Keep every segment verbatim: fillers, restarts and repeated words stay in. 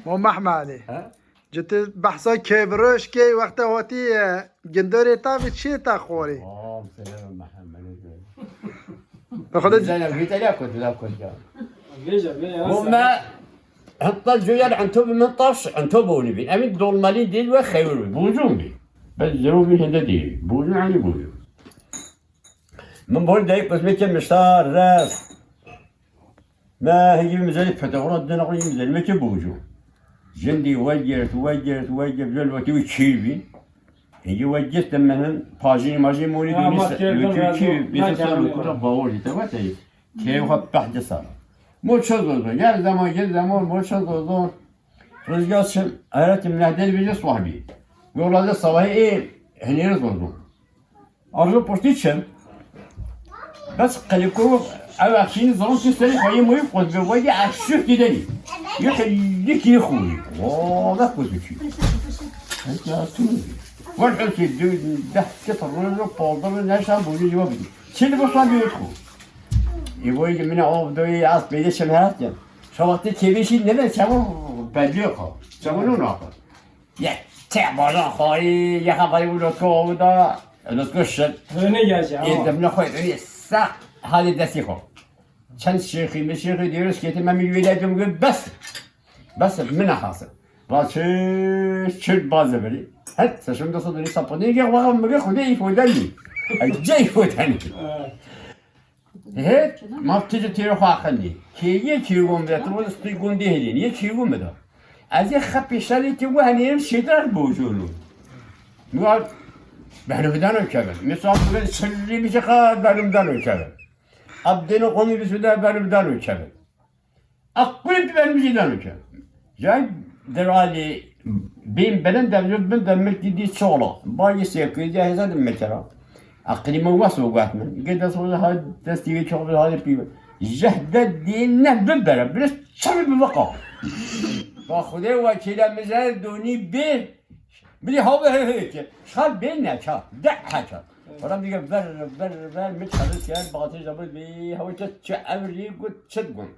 Mo Mehmedê. Ha? Citi behsa kêvroj kê wexta hatî, e, gindorê ta bi çiyê ta xorî. Aa, selam Mehmedê. Xwedê Güzel, güzel ya, kötü ya, kötü ya. Veja, veja. Bu me, hatta güzel, ento bi min taş, ento bu onu bin. Emin dolmalî değil ve xeyir bi. Bucun bi. Ben zero bir hende değil. Bucun, hani bucun. Min bol dayik qismetê mişta res. Me hingî mizelî petexora dina xwe yî mizelî me ke bûcû. Jindî wegirt, wegirt, wegirt, jel wetî wî çîr bî. Hingî wegirt de me hin pajînî majînî morî Ya, dûnî ma se, kerdin wetî wî razı, çîr bî, bê se sal û kura bawor jî te wete yî. Keyê xwe peh di sal. Mo çe zor zor. Gel zaman, gel zaman, mo çe zor zor. Rêzgar çi, heretî min nehdêr bêje sahibî. Yola de sabahî ê hinêre zor zor. Arzu purtî çi? Bes qeliko ev axşîn zon ki serê xwe yê moyî qut bi wegî eşûh dîdenî. Yê hilî kî xûrî. Wala kutu çî. Enta tu. Wer hesî dû deh kit rû paldar neşan bûrî cevap bidî. Çi li bosan bî xû. Ê boyî min av doyê az peyde çem hat ya. Şawatê kêvêşî nebe çawa belli yok. Çawa nû napa. Ye, te baran xwarî, ye xebarî û lotko awu da, lotko şir. Öne geleceğim Ê ama. Demine xwe, ê sa halê destî xwe. Çend şêxî, mi şêxî diyoruz ki, me mi wêle dum gö bes. Bes, min hasıl. Va çi, çi bazı biri. Het, se şimdi dasa dönü sapı. Ne gel, va mi gel, xwedê îfodeni. Ay, ce îfodeni. Evet. Hêt, ma tu ji têrê xwe axilî. Kê yê çîrgûn bide, tu wê stûy gundê hêlîn, yê çîrgûn bide. Ez ê xepî şerê tu wê henêrim şêdar bojolo. Nuar bermudano kevin. Misal tu ben sirri bir şey kadar bermudano kevin. Abdeno komi bir suda bermudano kevin. Aklım ben bir şeyden önce. Cay derali bin belen devlet bin demek dedi çoğla. Bari sekirde heza de mekera. Aklime was o gatmen. Gede sonra ha destiği çok bir hali piyo. Jehde din ne bir bere. Bir çabı bir baka. Bak Xwedê wekîle min jê donî bê. Bilî ha ve he he ke. Şal bê ne ça. De ha ça. Ona bir ver ver ver mit çalış yer batı jabır bir hava çe çe evrî gut çit gun.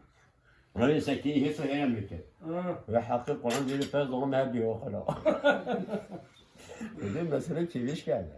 Rê sekî hêso heye mike. Hı. Ve hakkı Kur'an dili pez doğum her bir okula. Dedim mesela çeviş geldi.